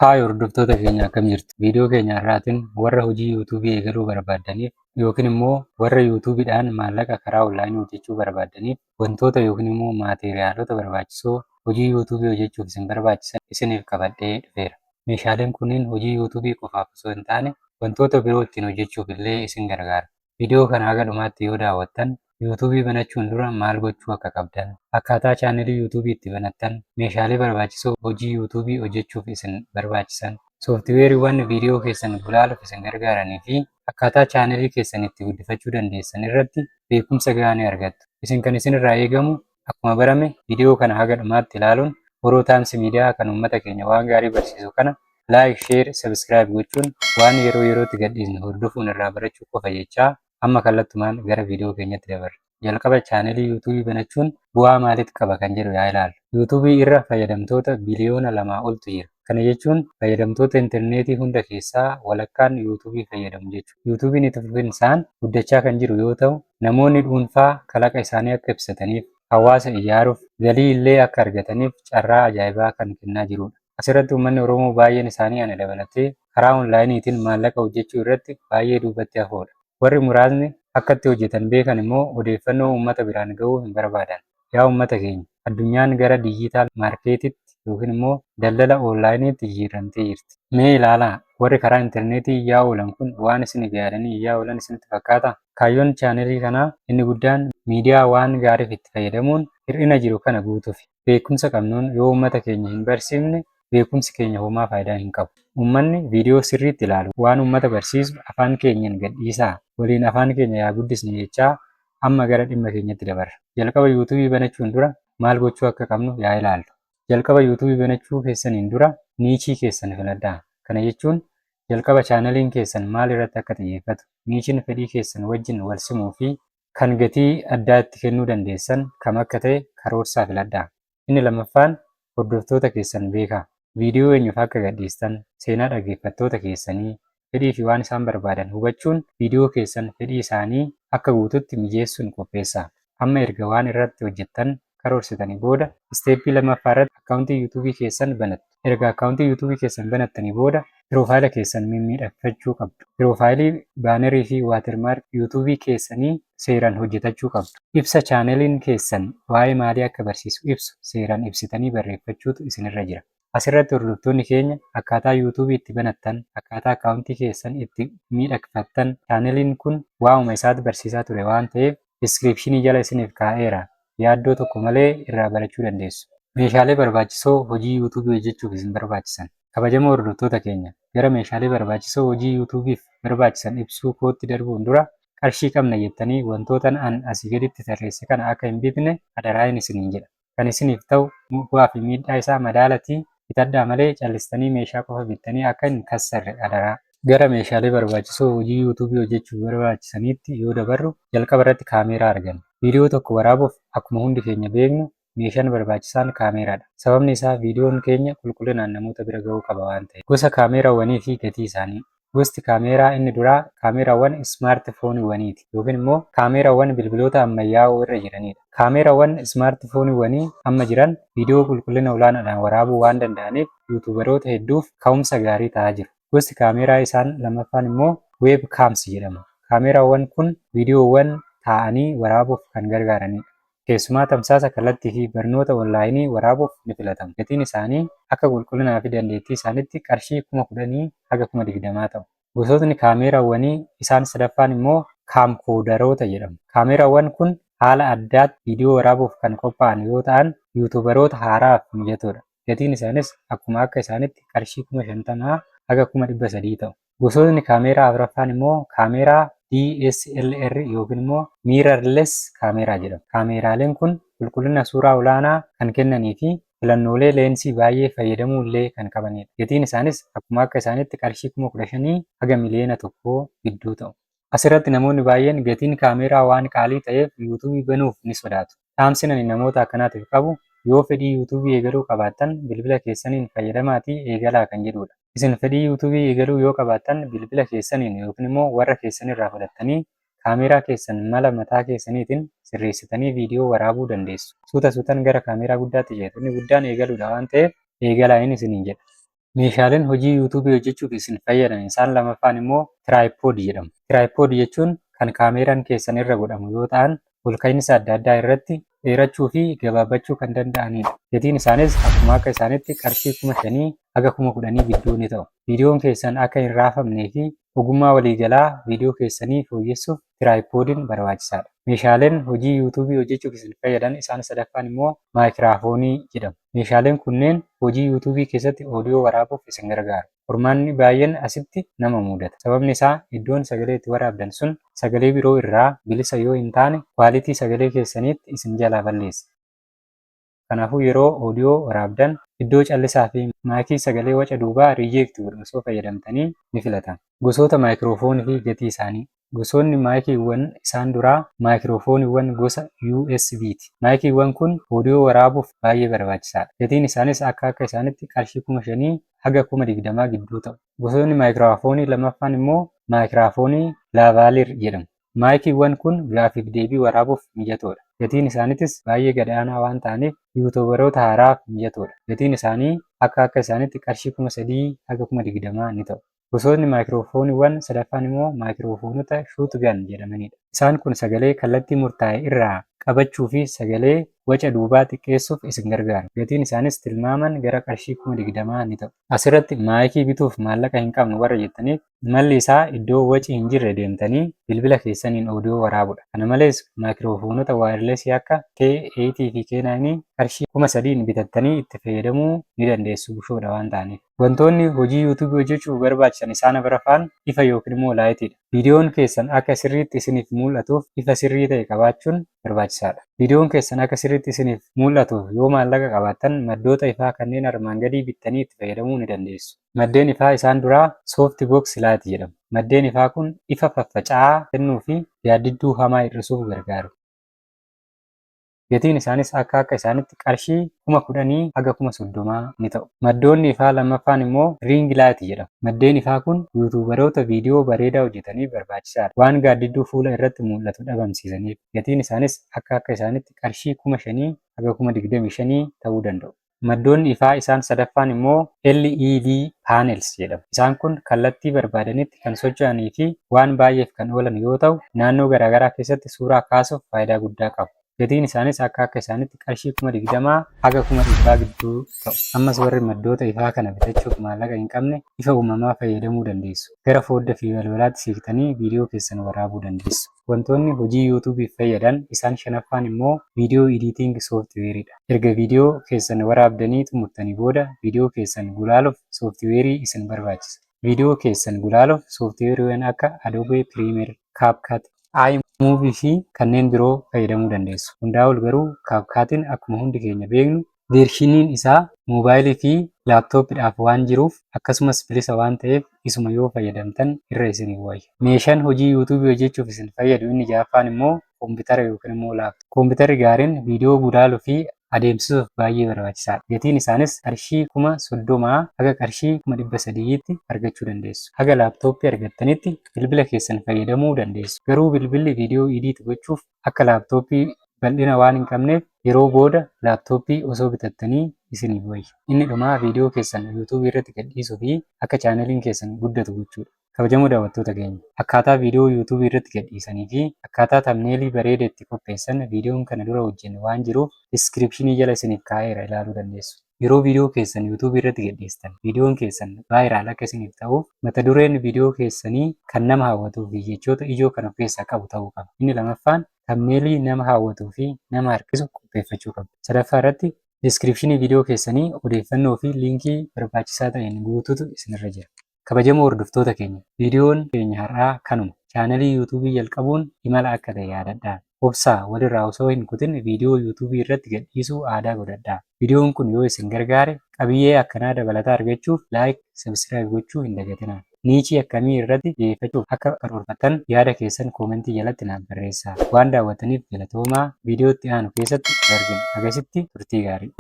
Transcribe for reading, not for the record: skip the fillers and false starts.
Haay hordoftoota keenya, akkam jirtu? Viidiyoo keenya har'aatiin warra hojii YouTubeii eegaluu barbaaddaniif yookiin immoo warra YouTubeiidhaan maallaqa karaa onlineii hojjechuu barbaaddaniif wantoota yookiin immoo maateeriyaalota barbaachisoo hojii YouTubeii hojjechuuf isin barbaachisan isiniif qabadhee dhufeera. Meeshaaleen kunniin hojii YouTubeii qofaaf osoo hin taane wantoota biroo ittiin hojjechuuf illee isin gargaara. Viidiyoo kana haga dhumaatti yoo daawwattan YouTubeii banachuun dura maal gochuu akka qabdan, akkaataa channelii YouTubeii itti banattan, meeshaalee barbaachisoo hojii YouTubeii hojjechuuf isin barbaachisan, sooftiweeriiwwan viidiyoo keessan gulaaluuf isin gargaaranii fi akkaataa channelii keessan itti guddifachuu dandeessan irratti beekumsa gahaa ni argattu. Isin kan isinirraa eegamu akkuma barame viidiyoo kana haga dhumaatti ilaaluun Oroo Times Miidiyaa kan uummata keenya waan gaarii barsiisu kana like, share, subscribe gochuun waan yeroo yerootti gadhiisnu hordofuun irraa barachuu qofa jechaa amma kallattumaan gara viidiyoo keenyatti dabarra. Jalqaba channelii YouTubeii banachuun bu'aa maaliit qaba kan jedhu yaa ilaallu. YouTubeii irra fayyadamtoota biliyoona 2 oltu jira. Kana jechuun fayyadamtoota intarneetii hunda keessaa walakkaan YouTubeii fayyadamu jechuudha. YouTubeiin itti fufinsaan guddachaa kan jiru yoo ta'u, namoonni dhuunfaa kalaqa isaanii akka ibsataniif, hawaasa ijaaruuf, galii illee akka argataniif carraa ajaa'ibaa kan kennaa jirudha. Asirratti uummanni Oromoo baay'een isaanii, ana dabalatee, karaa onlineiitiin maallaqa hojjechuu irratti baay'ee duubatti hafoodha. Warri muraasni akka itti hojjetan beekan immoo odeeffannoo uummata biraan gahuu hin barbaadan. Yaa uummata keenya, addunyaan gara digital marketitti yookiin immoo daldala onlineiitti jijjiiramtee jirti. Mee ilaalaa, warri karaa intarneetii iyyaa oolan kun waan isiniif yaadanii iyyaa oolan isinitti fakkaataa? Kaayyoon channelii kanaa inni guddaan miidiyaa waan gaariif itti fayyadamuun hir'ina jiru kana guutuufi. Beekumsa qabnuun yoo uummata keenya hin barsiifne beekumsi keenya homaa faayidaa hin qabu. Uummanni viidiyoo sirriitti ilaalu waan uummata barsiisu afaan keenyan gadhiisaa, waliin afaan keenya yaa guddisnu jechaa amma gara dhimma keenyatti dabarra. Jalqaba YouTubeii banachuun dura maal gochuu akka qabnu yaa ilaallu. Jalqaba YouTubeii banachuu keessaniin dura nicheii keessan filadhaa. Kana jechuun jalqaba channeliin keessan maal irratti akka xiyyeeffatu, nicheiin fedhii keessan wajjin wal simuu fi kan gatii addaa itti kennuu dandeessan kam akka ta'e karoorsaa filadhaa. Inni lammaffaan hordoftoota keessan beekaa. Viidiyoo eenyuuf akka gadhiistan, seenaa dhaggeeffattoota keessanii, fedhii fi waan isaan barbaadan hubachuun viidiyoo keessan fedhii isaanii akka guututti mijeessuun qopheessaa. Amma erga waan irratti hojjettan karoorsitanii booda stepii lammaffaa irratti accountii YouTubeii keessan banattu. Erga accountii YouTubeii keessan banattanii booda profile keessan mimmiidhagfachuu qabdu. Profileii, bannerii fi watermark YouTubeii keessanii seeraan hojjetachuu qabdu. Ibsa channeliin keessan waa'ee maalii akka barsiisu ibsu seeraan ibsitanii barreeffachuutu isinirra jira. Asirratti hordoftoonni keenya akkaataa YouTubeii itti banattan, akkaataa accountii keessan itti miidhagfattan, channeliin kun waa'uma isaatti barsiisaa ture waan ta'eef descriptionii jala isiniif kaa'eera. Yaaddoo tokko malee irraa barachuu dandeessu. Meeshaalee barbaachisoo hojii YouTubeii hojjechuuf isin barbaachisan. Kabajamoo hordoftoota keenya, gara meeshaalee barbaachisoo hojii YouTubeiif barbaachisan ibsuu kootti darbuun dura qarshii qabna jettanii wantoota an asii gaditti tarreesse kana akka hin bitne adaraayin isiniin jedha. Kan isiniif ta'u, bu'aa fi miidhaa isaa madaalatii bitadhaa malee callistanii meeshaa qofa bittanii akka hin kassarre adaraa. Gara meeshaalee barbaachisoo hojii YouTubeii hojjechuuf barbaachisaniitti yoo dabarru jalqaba irratti kaameeraa arganna. Viidiyoo tokko waraabuuf akkuma hundi keenya beeknu meeshaan barbaachisaan kaameeraadha. Sababni isaa viidiyoon keenya qulqullinaan namoota bira gahuu qaba waan ta'eef. Gosa kaameeraawwanii fi gatii isaanii. Gosti kaameeraa inni duraa kaameeraawwan smartphoneiiwwaniiti yookiin immoo kaameeraawwan bilbiloota ammayyaa'oo irra jiranidha. Kaameeraawwan smartphoneiiwwanii amma jiran viidiyoo qulqullina olaanaadhaan waraabuu waan danda'aniif YouTuberoota hedduuf ka'umsa gaarii ta'aa jiru. Gosti kaameeraa isaan lammaffaan immoo web cams jedhamu. Kaameeraawwan kun viidiyoowwan taa'anii waraabuuf kan gargaaranidha. Keessumaa tamsaasa kallattii fi barnoota onlineii waraabuuf ni filatamu. Gatiin isaanii akka qulqullinaa fi dandeettii isaaniitti qarshii 10,000 haga 20,000 ta'u. Gosootni kaameeraawwanii isaan sadaffaan immoo camcorderoota jedhamu. Kaameeraawwan kun haala addaatti viidiyoo waraabuuf kan qophaa'an yoo ta'an YouTuberoota haaraaf mijatoodha. Gatiin isaanis akkuma akka isaanitti qarshii 50,000 haga 300,000 ta'u. Gosootni kaameeraa afuraffaan immoo kaameeraa DSLR yookiin immoo mirrorless kaameeraa jedhamu. Kaameeraaleen kun qulqullina suuraa olaanaa kan kennanii fi filannoolee leensii baay'ee fayyadamuu illee kan qabanidha. Gatiin isaanis akkuma akka isaanitti qarshii 15,000 haga miliyoona 1 gidduu ta'u. Asirratti namoonni baay'een gatiin kaameeraa waan qaalii ta'eef YouTubeii banuuf ni sodaatu. Dhaamsi ani namoota akkanaatiif qabu yoo fedhii YouTubeii eegaluu qabaattan bilbila keessaniin fayyadamaatii eegalaa kan jedhudha. Isin fedhii YouTubeii eegaluu yoo qabaattan bilbila keessaniin yookiin immoo warra keessanirraa fudhattanii kaameeraa keessan mala mataa keessaniitiin sirreessitanii viidiyoo waraabuu dandeessu. Suuta suutaan gara kaameeraa guddaatti ceetu. Inni guddaan eegaluudha waan ta'eef eegalaa inni isiniin jedha. Meeshaaleen hojii YouTubeii hojjechuuf isin fayyadan isaan lamaffaan immoo tripod jedhamu. Tripod jechuun kan kaameeraan keessan irra godhamu yoo ta'an, olka'iinsa adda addaa irratti dheerachuu fi gabaabbachuu kan danda'anidha. Gatiin isaanis akkuma akka isaanitti qarshii 5,000 haga 10,000 gidduu ni ta'u. Viidiyoon keessan akka hin raafamnee fi ogummaa waliigalaa viidiyoo keessanii fooyyessuuf tripodiin barbaachisaadha. Meeshaaleen hojii YouTubeii hojjechuuf isin fayyadan isaan sadaffaan immoo maayikiraafoonii jedhamu. Meeshaaleen kunneen hojii YouTubeii keessatti oodiyoo waraabuuf isin gargaaru. Qormaanni baay'een asitti nama mudata. Sababni isaa iddoon sagalee itti waraabdan sun sagalee biroo irraa bilisa yoo hin taane quality sagalee keessaniitti isin jalaa balleessa. Kanaafuu yeroo oodiyoo waraabdan iddoo callisaa fi maayikii sagalee waca duubaa reject godhu osoo fayyadamtanii ni filatama. Gosoota maayikiroofoonii fi gatii isaanii. Gosoonni maayikiiwwan isaan duraa maayikiroofooniiwwan gosa USB ti. Maayikiiwwan kun oodiyoo waraabuuf baay'ee barbaachisaadha. Gatiin isaanis akka akka isaanitti qarshii 5,000 haga 20,000 gidduu ta'u. Gosoonni maayikiroofoonii lammaffaan immoo maayikiroofoonii lavalier jedhamu. Maayikiiwwan kun gaafiif deebii waraabuuf mijatoodha. Gatiin isaaniitis baay'ee gad-aanaa waan ta'aniif YouTuberoota haaraaf mijatoodha. Gatiin isaanii akka akka isaanitti qarshii 3,000 haga 20,000 ni ta'u. Gosoonni maayikiroofooniiwwan sadaffaan immoo maayikiroofoonota shotgun jedhamanidha. Isaan kun sagalee kallattii murtaa'e irraa qabachuu fi sagalee waca duubaa xiqqeessuuf isin gargaaru. Gatiin isaanis tilmaaman gara qarshii 20,000 ni ta'u. Asirratti maayikii bituuf maallaqa hin qabnu warra jettaniif, malli isaa iddoo waci hin jirre deemtanii bilbila keessaniin oodiyoo waraabudha. Kana malees maayikiroofoonota wirelessii akka K8 fi K9 qarshii 3,000 bitattanii itti fayyadamuu ni dandeessu, bushoodha waan ta'aniif. Wantoonni hojii YouTubeii hojjechuuf barbaachisan isaan afuraffaan ifa yookiin immoo lightiidha. Viidiyoon keessan akka sirriitti isiniif mul'atuuf ifa sirrii ta'e qabaachuun barbaachisaadha. Viidiyoon keessan akka sirriitti isiniif mul'atuuf yoo maallaqa qabaattan maddoota ifaa kanneen armaan gadii bittanii itti fayyadamuu ni dandeessu. Maddeen ifaa isaan duraa soft box light jedhamu. Maddeen ifaa kun ifa faffaca'aa kennuu fi gaaddidduu hamaa hir'isuuf gargaaru. Gatiin isaanis akka akka isaanitti qarshii 10,000 haga 30,000 ni ta'u. Maddoonni ifaa lammaffaan immoo ring light jedhamu. Maddeen ifaa kun YouTuberoota viidiyoo bareedaa hojjetaniif barbaachisaadha. Waan gaaddidduu fuula irratti mul'atu dhabamsiisaniif. Gatiin isaanis akka akka isaanitti qarshii 5,000 haga 25,000 ta'uu danda'u. Maddoonni ifaa isaan sadaffaan immoo LED panels jedhamu. Isaan kun kallattii barbaadanitti kan socho'anii fi waan baay'eef kan oolan yoo ta'u, naannoo garaagaraa keessatti suuraa kaasuuf faayidaa guddaa qabu. Gatiin isaanis akka akka isaanitti qarshii 20,000 haga 100,000 gidduu ta'u. Ammas warri maddoota ifaa kana bitachuuf maallaqa hin qabne ifa uumamaa fayyadamuu dandeessu. Gara foddaa fi balbalaatti siiqxanii viidiyoo keessan waraabuu dandeessu. Wantoonni hojii YouTubeiif fayyadan isaan shanaffaan immoo video editing softwareiidha. Erga viidiyoo keessan waraabdanii xumurtanii booda viidiyoo keessan gulaaluuf softwareii isin barbaachisa. Viidiyoo keessan gulaaluuf softwareiiwwan akka Adobe Premiere, CapCut, iMovie fi kanneen biroo fayyadamuu dandeessu. Hundaa ol garuu CapCutiin akkuma hundi keenya beeknu versioniin isaa moobaayilii fi laaptooppiidhaaf waan jiruuf, akkasumas bilisa waan ta'eef, isuma yoo fayyadamtan irra isiniif wayya. Meeshaan hojii YouTubeii hojjechuuf isin fayyadu inni ja'affaan immoo koompitara yookiin immoo laaptooppii. Koompitarri gaariin viidiyoo gulaaluu fi adeemsisuuf baay'ee barbaachisaadha. Gatiin isaanis qarshii 30,000 haga qarshii 300,000tti argachuu dandeessu. Haga laaptooppii argattanitti bilbila keessan fayyadamuu dandeessu. Garuu bilbilli viidiyoo edit gochuuf akka laaptooppii bal'ina waan hin qabneef yeroo booda laaptooppii osoo bitattanii isiniif wayya. Inni dhumaa viidiyoo keessan YouTubeii irratti gadhiisuu fi akka channeliin keessan guddatu gochuudha. Kabajamoo daawwattoota keenya, akkaataa viidiyoo YouTubeii irratti gadhiisanii fi akkaataa thumbnailii bareeda itti qopheessan viidiyoon kana dura hojjenne waan jiruuf descriptionii jala isiniif kaa'eera, ilaaluu dandeessu. Yeroo viidiyoo keessan YouTubeii irratti gadhiistan viidiyoon keessan viral akka isiniif ta'uuf mata dureen viidiyoo keessanii kan nama hawwatuu fi jechoota ijoo kan of keessaa qabu ta'uu qaba. Inni lamaffaan thumbnailii nama hawwatuu fi nama harkisu qopheeffachuu qabdu. Sadaffaa irratti descriptionii viidiyoo keessanii odeeffannoo fi linkii barbaachisaa ta'een guutuutu isinirra jira. Kabajamoo hordoftoota keenya, viidiyoon keenya har'aa kanuma. Channelii YouTubeii jalqabuun imala akka ta'e yaadadhaa. Obsaa, walirraa osoo hin kutin viidiyoo YouTubeii irratti gadhiisuu aadaa godhadhaa. Viidiyoon kun yoo isin gargaare, qabiyyee akkanaa dabalataa argachuuf like, subscribe gochuu hin dagatinaa. Nicheii akkamii irratti xiyyeeffachuuf akka karoorfattan yaada keessan commentii jalatti naaf barreessaa. Waan daawwattaniif galatoomaa. Viidiyoo itti aanu keessatti wal argina. Hagasitti turtii gaarii.